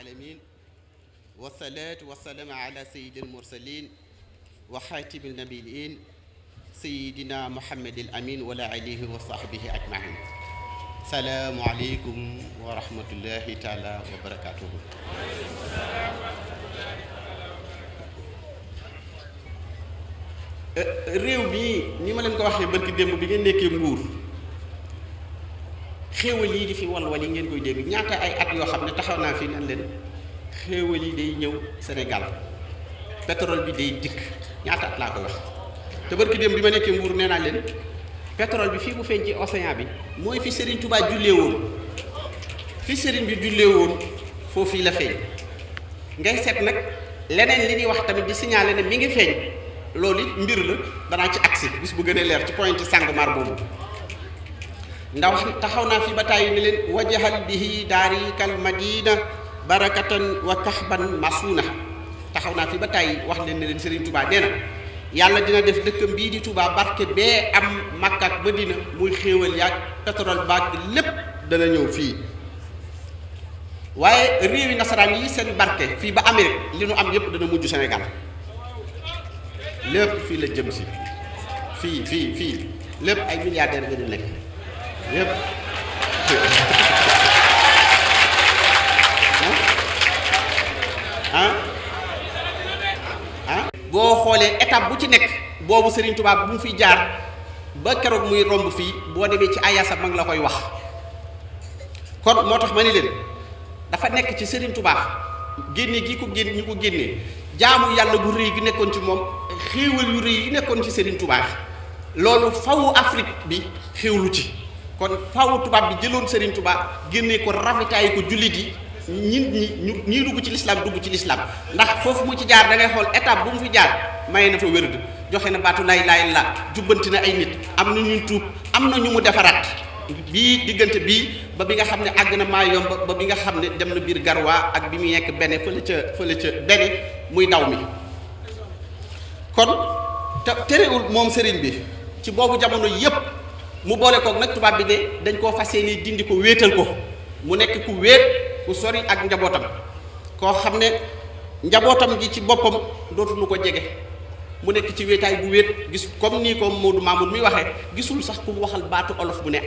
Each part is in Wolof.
العالمين والصلاة والسلام على سيد المرسلين وخاتم النبيين سيدنا محمد الأمين وعلى آله وصحبه أجمعين. السلام عليكم ورحمة الله تعالى وبركاته. réew mi ni ma leen ko waxee barki démb bi ngeen nekkee Mbuur xéewal yi di fi walwal yi ngeen koy dégg ñaata ay at yoo xam ne taxaw naa fi nan leen xéewal yi day ñëw Sénégal pétrole bi day dikk ñaata at laa ko wax te barki démb bi ma nekkee Mbuur nee naa leen pétrole bi fii bu feeñ ci océan bi mooy fi Serigne Touba jullee woon fi Serigne bi jullee woon foofu yi la feeñ ngay seet nag leneen li ñuy wax tamit di signaler ne mi ngi feeñ loolu it mbir la danaa ci agsi bis bu gën a leer ci point ci Sangomar boobu ndax taxaw naa fi ba tàyyi ni leen wajahal bihi daari kal madina barakatan wa kahban masuna taxaw naa fi ba tàyyi wax leen ne leen Serigne Touba nee na yàlla dina def dëkkam bii di Touba barke bee am Makka ak Madina muy xéewal yaag pétrole baag lépp dana ñëw fii waaye réewi nasaraan yi seen barke fii ba Amérique li nu am yépp dana mujj Sénégal lépp fii la jëm si fii lépp ay milliardaires nga di nekk lépp boo xoolee étape bu ci nekk boobu Serigne Touba bu mu fiy jaar ba keroog muy romb fii boo demee ci ayasa mag la koy wax kon moo tax ma ni leen dafa nekk ci Serigne Touba génne gi ko génn ñu ko génnee jaamu yàlla gu rëy gi nekkoon ci moom xéewal yu rëy yi nekkoon ci Serigne Touba loolu fawu Afrique bi xéewlu ci kon fawu tubaab bi jëloon Serigne Touba génnee ko rafetaay ko jullit yi ñii dugg ci l'islam dugg ci l'islam ndax foofu mu ci jaar da ngay xool étape bu mu fi jaar maye na fa wérd joxe na baatu laa ilaaha illallaah jubbanti na ay nit am na ñu tuub am na ñu mu defaraat bii diggante bii ba bi nga xam ne àgg na maa yomb ba bi nga xam ne dem na biir Garwa ak bi mu nekk bene fële ca bene muy daw mi kon te terewul moom sëriñ bi ci boobu jamono yépp mu boole kook nag tubaab bi ne dañ koo fas yéene dindi ko wéetal ko mu nekk ku wéet ku sori ak njabootam koo xam ne njabootam gi ci boppam dootuñu ko jege mu nekk ci wéetaay bu wéet gis comme nii ko Modou Mamoud mi waxee gisul sax ku mu waxal baatu olof bu ne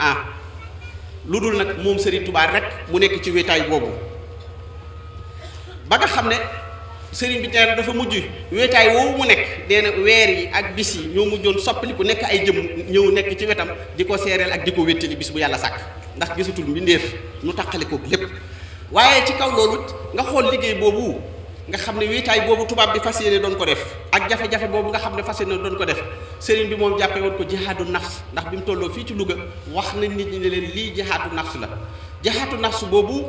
lu dul nag moom Serigne Touba rek mu nekk ci wéetaay boobu ba nga xam ne Serigne bi teel dafa mujj wéetaay woowu mu nekk nee na weer yi ak bis yi ñoo mujjoon soppali ku nekk ay jëm ñëw nekk ci wetam di ko seereel ak di ko wéttali bis bu yàlla sàkk ndax gisatul mbindeef nu taqale ko lépp waaye ci kaw loolu nga xool liggéey boobu nga xam ne wéetaay boobu tubaab bi fas yéene doon ko def ak jafe-jafe boobu nga xam ne fas yéene doon ko def sëriñ bi moom jàppee woon ko jihaadu nafs ndax bi mu tolloo fii ci Louga wax na nit ñi ne leen lii jihaadu nafs la jihaadu nafs boobu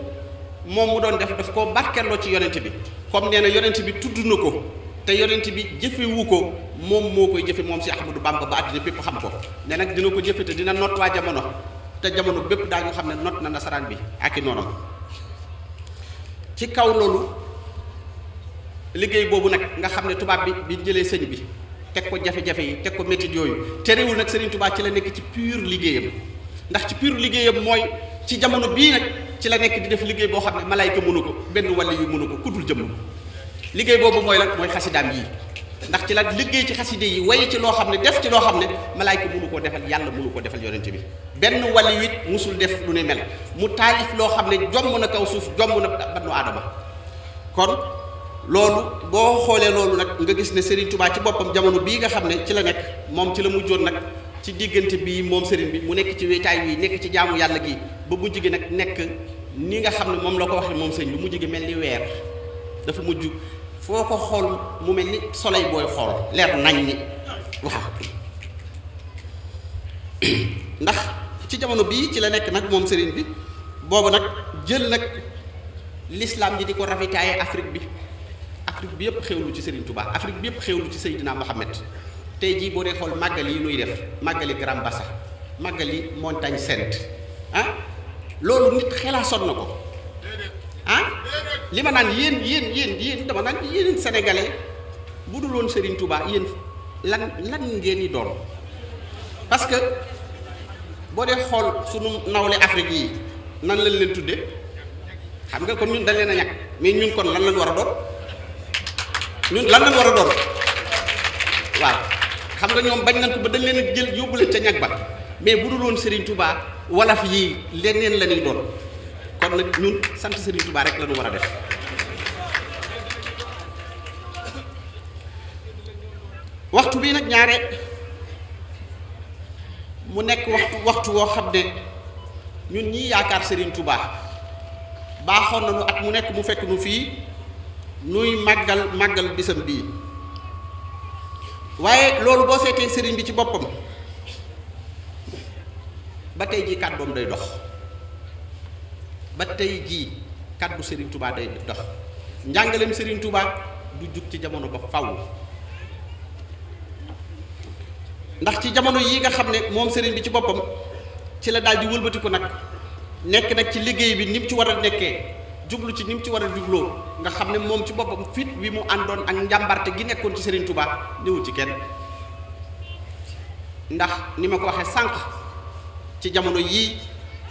moom mu doon def daf koo barkeeloo ci yonent bi comme nee na yonent bi tudd na ko te yonent bi jëfewu ko moom moo koy jëfe moom si Ahmadou Bamba ba àddina bépp xam ko ne nag dina ko jëfe te dina not waa jamono te jamono bépp daañu xam ne not na nasaraan bi ak i noonam ci kaw loolu liggéey boobu nag nga xam ne tubaab bi jëlee sëñ bi teg ko jafe-jafe yi teg ko métit yooyu terewul nag Serigne Touba ci la nekk ci pur liggéeyam ndax ci pur liggéeyam mooy ci jamono bii nag ci la nekk di def liggéey boo xam ne malaayka mënu ko benn wàll yu mënu ko kuddul jëmm liggéey boobu mooy lan mooy xasidaam yii ndax ci la liggéey ci xaside yi way ci loo xam ne def ci loo xam ne malaayka mënu koo defal yàlla mënu koo defal yonent bi benn wàll yu it musul def lu ne mel mu taalif loo xam ne jomm na kaw suuf jomm na bannu aadama kon loolu boo xoolee loolu nag nga gis ne Serigne Touba ci boppam jamono bii nga xam ne ci la nekk moom ci la mujjoon nag ci diggante bii moom Serigne bi mu nekk ci wéetaay wi nekk ci jaamu yàlla gi ba mujj gi nag nekk ni nga xam ne moom la ko waxee moom sëñ bi mujj gi mel ni weer dafa mujj foo ko xool mu mel ni soleil booy xool leer nañ ni waaw ndax ci jamono bii ci la nekk nag moom Serigne bi boobu nag jël nag l'islam ji di ko rafetaaye Afrique bi yëpp xewlu ci Serigne Touba Afrique bi yëpp xewlu ci Seydina Mohamed tey jii boo dee xool màggal yi nuy def màggali Grand Bassa màggali Montagne Sainte loolu nit xelaasoon na ko li ma naan yéen dama naan yéen sénégalais bu dul woon Serigne Touba yéen lan ngeen di doon parce que boo dee xool sunu nawle Afrique yi nan lañ leen tudde xam nga kon ñun dañ leen a ñàkk mais ñun kon lan lañ war a doon ñun lan lañ war a doon waaw xam nga ñoom bañ nañ ko ba dañ leen a jël yóbbu leen ca ñag ba mais bu dul woon Serigne Touba walaf yii leneen la ñuy doon kon nag ñun sant Serigne Touba rek la ñu war a def. waxtu bii nag ñaare mu nekk waxtu woo xam ne ñun ñii yaakaar Serigne Touba baaxoon nañu at mu nekk mu fekk nu fii nuy màggal bisam bii waaye loolu boo seetee Serigne bi ci boppam ba tey jii kàddoom day dox ba tey jii kàddu Serigne Touba day dox njàngaleem Serigne Touba du jug ci jamono ba faw ndax ci jamono yii nga xam ne moom Serigne bi ci boppam ci la daal di wëlbatiku nag nekk nag ci liggéey bi ni mu ci war a nekkee jublu ci ni mu ci war a jubloo nga xam ne moom ci boppam fit wi mu àndoon ak njàmbarte gi nekkoon ci Serigne Touba néewul ci kenn ndax ni ma ko waxee sànq ci jamono yii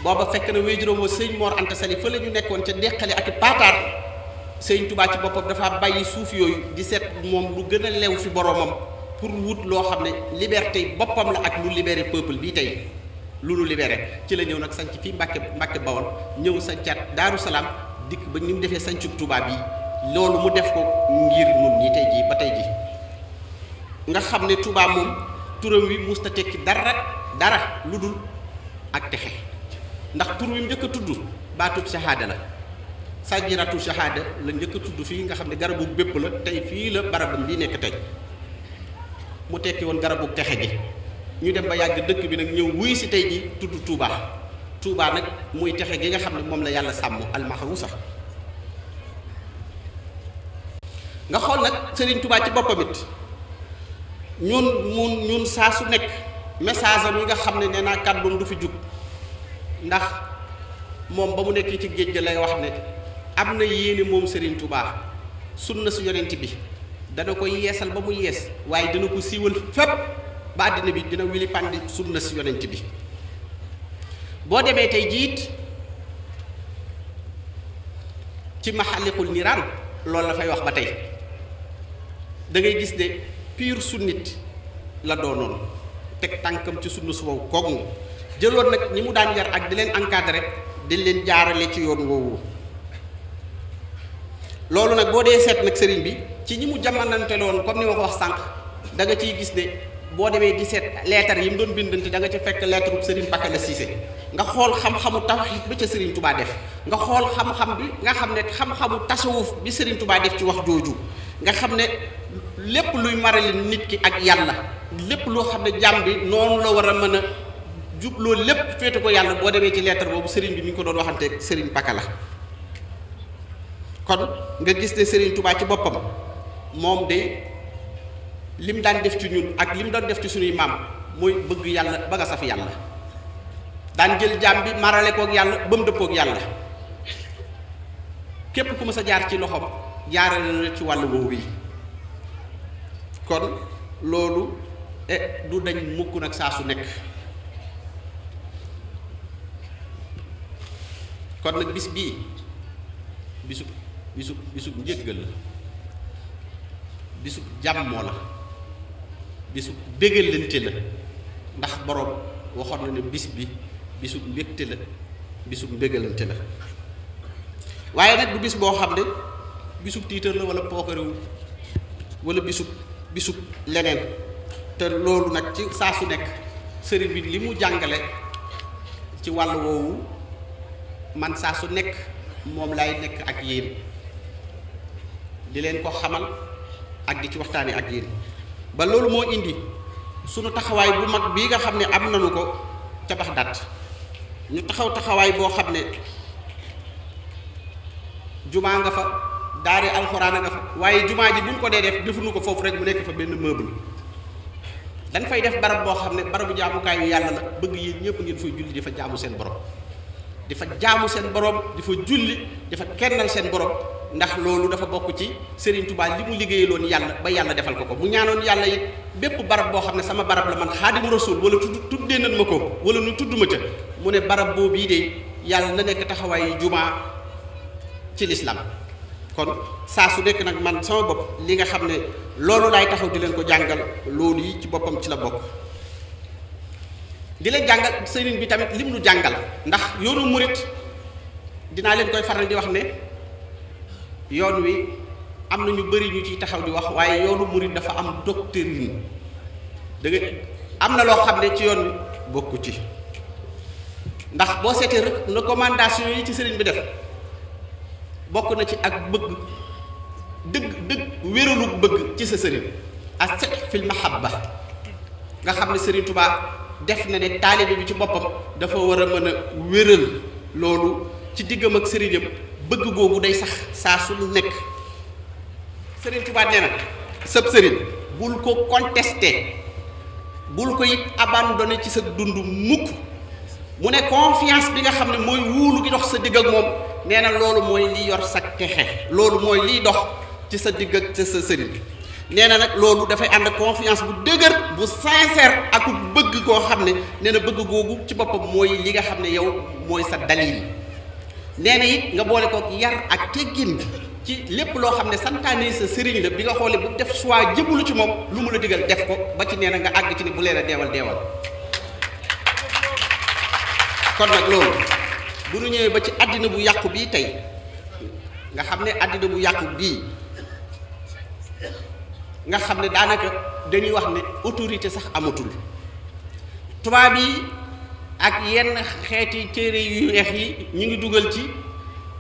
booba fekk na wéyjuróom wa sëñ Mor Anta Sali fa la ñu nekkoon ca deqale ak i paataar Serigne Touba ci boppam dafa bàyyi suuf yooyu di seet moom lu gën a lew fi boromam pour wut loo xam ne liberté boppam la ak lu libéré peuple bii tey lu nu libéré ci la ñëw nag sanc fii Mbàkke Bawol ñëw sancaat Daaru Salaam dikk ba ni mu defee sancub Touba bi loolu mu def ko ngir nun ñi tey jii ba tey ji nga xam ne Touba moom turam wi musta tekki dara lu dul ak texe ndax tur wi mu njëkk a tudd baatub shahada la sajiratu shahada la njëkk a tudd fii nga xam ne garabu bépp la tey fii la barabam bii nekk tey mu tekki woon garabu texe gi ñu dem ba yàgg dëkk bi nag ñëw wuy si tey ji tudd Touba nag muy texe gi nga xam ne moom la yàlla sàmm almahrusa nga xool nag Serigne Touba ci boppam it ñun saa su nekk message am yi nga xam ne nee naa kàddoom du fi jug ndax moom ba mu nekk ci géej ga lay wax ne am na yéene moom Serigne Touba sunna su yonent bi dana ko yeesal ba mu yees waaye dana ko siiwal fépp ba àddina bi dina wili pandi sunna si yonent bi boo demee tey jiit ci maxalliqul niraan loolu la fay wax ba tey da ngay gis ne pur sunnit la doonoon teg tànkam ci sunna su wow koog jëloon nag ñi mu daan yar ak di leen encadré di leen jaarale ci yoon woowu loolu nag boo dee seet nag sëriñ bi ci ñi mu jamonante loon comme ni ma ko wax sànq da nga ciy gis ne boo demee di seet lettre yi mu doon bindante da nga ci fekk lettre bu Serigne Bakala Cissé nga xool xam-xamu tawhid ba ca Serigne Touba def nga xool xam-xam bi nga xam ne xam-xamu tasawuf bi Serigne Touba def ci wax jooju nga xam ne lépp luy marale nit ki ak yàlla lépp loo xam ne jàmm bi noonu la war a mën a jubloo lépp féete ko yàlla boo demee ci lettre boobu Serigne bi mi ngi ko doon waxanteeg Serigne Bakala kon nga gis ne Serigne Touba ci boppam moom de lim daan def ci ñun ak lim doon def ci suñuy maam mooy bëgg yàlla ba nga saf yàlla daan jël jaam bi marale kook yàlla ba mu dëppook yàlla képp ku ma sa jaar ci loxoom jaarale na ci wàllu woowu yi kon loolu du dañ mukk nag saa su nekk kon nag bis bii bisu njëggal la bisu jàmmoo la bisu bégalante la ndax borom waxoon na ne bis bi bisu mbégte la bisu mbégalante la waaye nag du bis boo xam ne bisu tiitar la wala pookarewu wala bisu leneen te loolu nag ci saa su nekk sëriñ bi li mu jàngale ci wàll woowu man saa su nekk moom lay nekk ak yéen di leen ko xamal ak di ci waxtaane ak yéen ba loolu moo indi sunu taxawaay bu mag bii nga xam ne am nañu ko ca Baxdaad ñu taxawaay boo xam ne jumaa nga fa daari alxuraan nga fa waaye jumaa ji buñ ko dee def defuñu ko foofu rek mu nekk fa benn meuble dañ fay def barab boo xam ne barabu jaamukaayu yàlla la bëgg yéen ñëpp ngeen fay julli di fa jaamu seen borom di fa jaamu seen borom di fa julli di fa kennal seen borom ndax loolu dafa bokk ci Serigne Touba li mu liggéeyaloon yàlla ba yàlla defal ko mu ñaanoon yàlla it bépp barab boo xam ne sama barab la man Xaadimu Rasuul wala tuddee nan ma ko wala nu tudd ma ca mu ne barab boobu bii de yàlla na nekk taxawaayu jumaa ci lislaam kon saa su nekk nag man sama bopp li nga xam ne loolu laay taxaw di leen ko jàngal loolu yi ci boppam ci la bokk di leen jàngal sëriñ bi tamit lim nu jàngal ndax yoonu murit dinaa leen koy faral di wax ne yoon wi am na ñu bari ñu ciy taxaw di wax waaye yoonu murit dafa am doctrine da nga am na loo xam ne ci yoon wi bokku ci ndax boo seetee recommandation yi ci sëriñ bi def bokk na ci ak bëgg dëgg wéralu bëgg ci sa sëriñ ak set fil mahabba nga xam ne sëriñ Tuubaa def na ne taalibe bi ci boppam dafa war a mën a wéral loolu ci diggam ak sëriñam bëgg googu day sax saa su nekk sëriñ Tuubaa nee na sëb sëriñ bul ko contesté bul ko it abandonné ci sa dund mukk mu ne confiance bi nga xam ne mooy wuulu gi dox sa digg ak moom nee na loolu mooy li yor sa texe loolu mooy liy dox ci sa digg ak sa sëriñ nee na nag loolu dafay ànd ak confiance bu dëgër bu sincère ak bëgg koo xam ne nee na bëgg googu ci boppam mooy li nga xam ne yow mooy sa dalil nee na it nga boole ko yar ak teggin ci lépp loo xam ne santaane sa sëriñ la bi nga xoolee bu def choix jëmulu ci moom lu mu la digal def ko ba ci nee na nga àgg ci ne bu leen a deewal kon nag loolu bu ñu ñëwee ba ci àddina bu yàqu bii tey nga xam ne àddina bu yàqu bii nga xam ne daanaka dañuy wax ne autorité sax amatul tubaab yi ak yenn xeeti téere yu weex yi ñu ngi dugal ci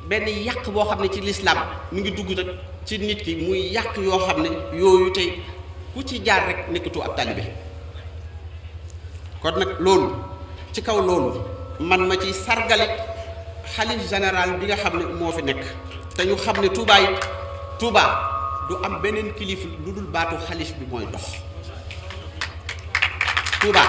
benn yàq boo xam ne ci lislaam mu ngi dugg nag ci nit ki muy yàq yoo xam ne yooyu tey ku ci jaar rek nekkatu ab taalibe kon nag loolu ci kaw loolu man ma ci sargali xalif général bi nga xam ne moo fi nekk te ñu xam ne Touba yi Touba du am beneen kilifa lu dul baatu xalif bi mooy dox Touba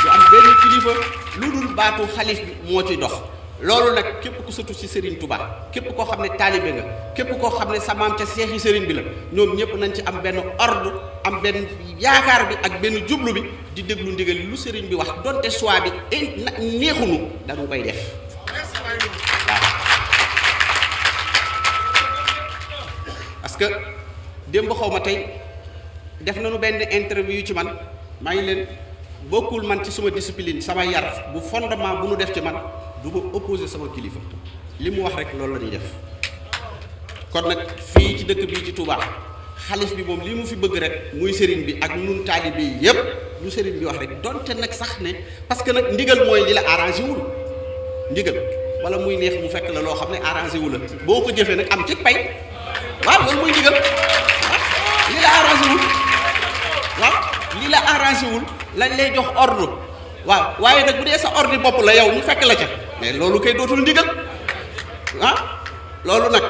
du am benn kilifa lu dul baatu xalif bi moo ci dox loolu nag képp ku sëtu ci Serigne Touba képp koo xam ne taalibe nga képp koo xam ne sa maam ca seexi Serigne bi la ñoom ñëpp nañ ci am benn ordre am benn yaakaar bi ak benn jublu bi di déglu ndigal lu Serigne bi wax donte choix bi neexunu dañu koy def waaw parce que démb xaw ma tey def nañu benn interview ci man maa ngi leen bokkul man ci suma discipline sama yar bu fondement bu nu def ci man du ma opposé sama kilifa li mu wax rek loolu la ñuy def kon nag fii ci dëkk bii ci Touba xalif bi moom li mu fi bëgg rek muy sëriñ bi ak nun taalibe yi yépp lu sëriñ bi wax rek donte nag sax ne parce que nag ndigal mooy li la arrangé wul ndigal wala muy neex mu fekk la loo xam ne arrangé wu la boo ko jëfee nag am ci pay waaw loolu muy ndigal li la arrangé wul waaw li la arrangé wul lañ lay jox ordre waaw waaye nag bu dee sa ordre bopp la yow ñu fekk la ca mais loolu kay dootul ndigal ah loolu nag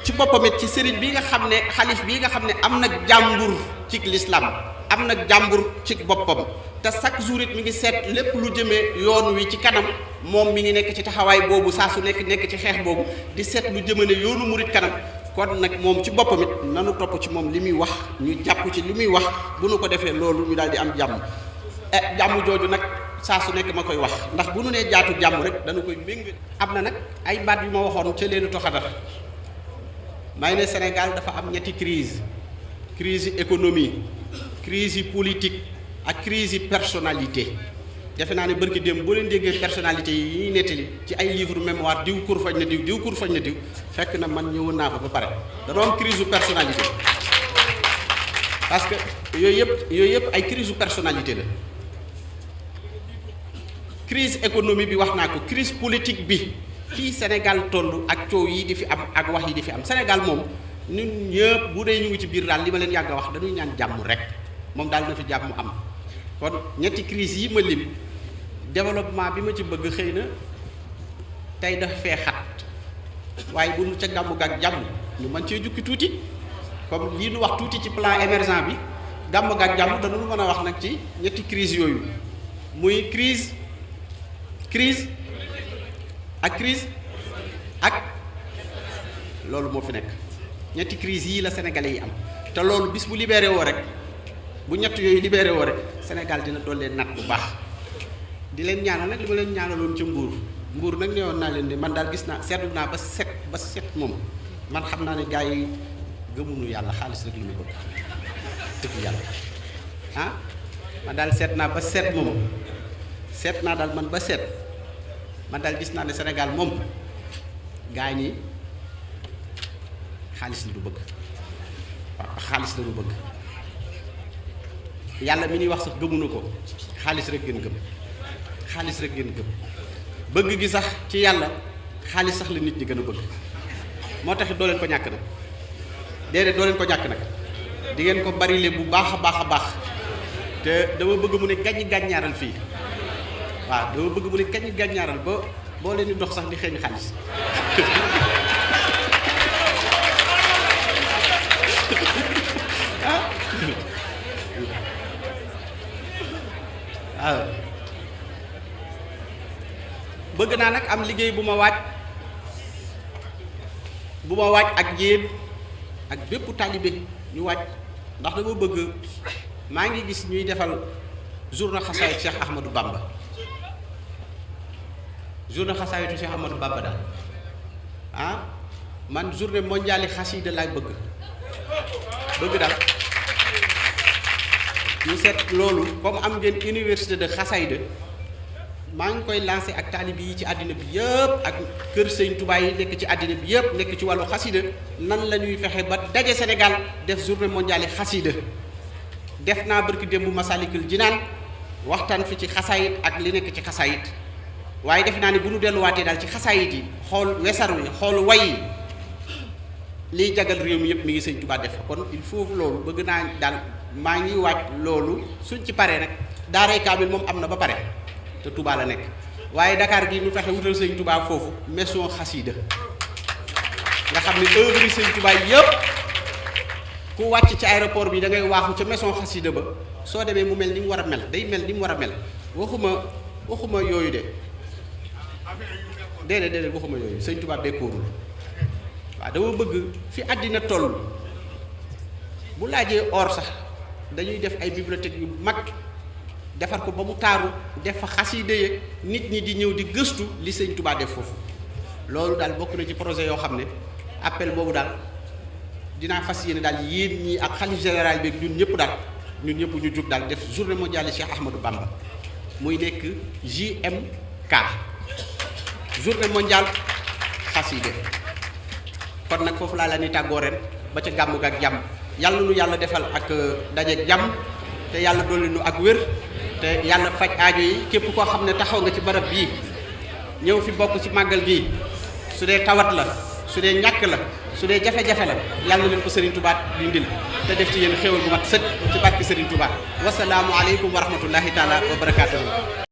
ci boppam it ci sëriñ bi nga xam ne xalif bii nga xam ne am na jàmbur ci l'islam am na jàmbur ci boppam te chaque jour it mi ngi seet lépp lu jëmee yoon wi ci kanam moom mi ngi nekk ci taxawaay boobu saa su nekk ci xeex boobu di seet lu jëmale yoonu murit kanam kon nag moom ci boppam it nanu topp ci moom li muy wax ñu jàpp ci li muy wax bu nu ko defee loolu ñu daal di am jàmm jàmm jooju nag saa su nekk ma koy wax ndax bu nu nee jaatu jàmm rek dañu koy méng am na nag ay baat yu ma waxoon ca leenu toxadar may ne Sénégal dafa am ñetti crise économie crise politique ak crise personnalité defe naa ne bërki démb boo leen déggee personnalité yi ñuy nettali ci ay livre mémoire diw kur fañ na diw fekk na man ñëwoon naa fa ba pare danoo am crise personnalité parce que yooyu yëpp ay crise personnalité la crise économie bi wax naa ko crise politique bi fii Sénégal toll ak coow yi di fi am ak wax yi di fi am Sénégal moom ñun ñëpp bu dee ñu ngi ci biir daal li ma leen yàgg a wax dañuy ñaan jàmm rek moom daal na fi jàmm am kon ñetti crise yi ma lim développement bi ma ci bëgg xëy na tey dafa fee xat waaye bu nu ca gàmmu gàk jàmm ñu mën cee jukki tuuti comme lii nu wax tuuti ci plan émergent bi gàmmu gàk jàmm dañu mën a wax nag ci ñetti crise yooyu muy crise ak loolu moo fi nekk ñetti crise yii la sénégalais yi am te loolu bis bu libéré woo rek bu ñett yooyu libéré woo rek Sénégal dina doon leen nat bu baax di leen ñaanal nag li ma leen ñaanaloon ca mbuur nag newoon naa leen ne man daal gis naa seetlu naa ba set moom man xam naa ne gars yi gëmuñu yàlla xaalis rek li ñu bëgg dëgg yàlla ah man daal seet naa ba seet moom seet naa daal man ba seet man daal gis naa ne Sénégal moom gars ñi xaalis la du bëgg waaw xaalis la du bëgg yàlla mi ñuy wax sax gëmuñu ko xaalis rek gën gëm xaalis rek gën gëm bëgg gi sax ci yàlla xaalis sax la nit ñi gën a bëgg moo tax doo leen ko ñàkk nag déedéet doo leen ko ñàkk nag di ngeen ko barile bu baax a baax a baax te dama bëgg mu ne gàññi gàññaaral fii waaw dama bëgg mu ne gàññi gàññaaral ba boo leen di dox sax di xeeñ xaalis waaw bëgg naa nag am liggéey bu ma waaj ak yéen ak bépp taalibe ñu waaj ndax dama bëgg maa ngi gis ñuy defal journée xasaayid Cheikh Ahmadou Bamba journée xasaayidu Cheikh Ahmadou Bamba daal ah man journée mondiale xasida laay bëgg daal ñu seet loolu comme am ngeen université de xasayda maa ngi koy lancé ak taalibe yi ci àddina bi yëpp ak kër Sëñ Tuubaa yi nekk ci àddina bi yëpp nekk ci wàllu xasida nan la ñuy fexe ba daje Sénégal def journée mondiale xasida def naa barki démb Masalikul Jinaan waxtaan fi ci xasayit ak li nekk ci xasayit waaye def naa ne bu ñu delluwaatee daal ci xasayit yi xool wesar wi xool way yi liy jagal réew mi yëpp mi ngi Sëñ Tuubaa def kon il faut loolu bëgg naa daal maa ngi waaj loolu suñ ci paree nag daaray kaamil moom am na ba pare te Touba la nekk waaye Dakar gi ñu fexe wutal Sëñ Touba foofu maison xasida nga xam ne œuvre yi Sëñ Touba yëpp ku wàcc ci aéroport bi da ngay waaxu ca maison xasida ba soo demee mu mel ni mu war a mel day mel ni mu war a mel waxuma yooyu de déedéet waxuma yooyu Sëñ Touba bekkoorul waaw dama bëgg fi àddina toll bu laajee or sax dañuy def ay bibliothèque yu mag defar ko ba mu taaru def fa xasida yi nit ñi di ñëw di gëstu li Sëñ Touba def foofu loolu daal bokk na ci projet yoo xam ne appel boobu daal dinaa fas yéene daal yéen ñi ak xalif général bi ñun ñëpp ñu jóg daal def journée mondiale Cheikh Ahmadou Bamba muy nekk JMK journée mondiale xasida kon nag foofu laa la ni tàggoo ren ba ca gàmmu ga ak jàmm yàlla nu yàlla defal ak dajeeg jàmm te yàlla dolli nu ak wér te yàlla faj aajo yi képp koo xam ne taxaw nga ci barab bii ñëw fi bokk ci màggal gii su dee tawat la su dee ñàkk la su dee jafe-jafe la yàlla na leen ko Serigne Touba dindil te def ci yéen xéewal bu mat sëkk ci barki Serigne Touba wasalaamu aleykum wa rahmatullahi taala wa barakaatuhu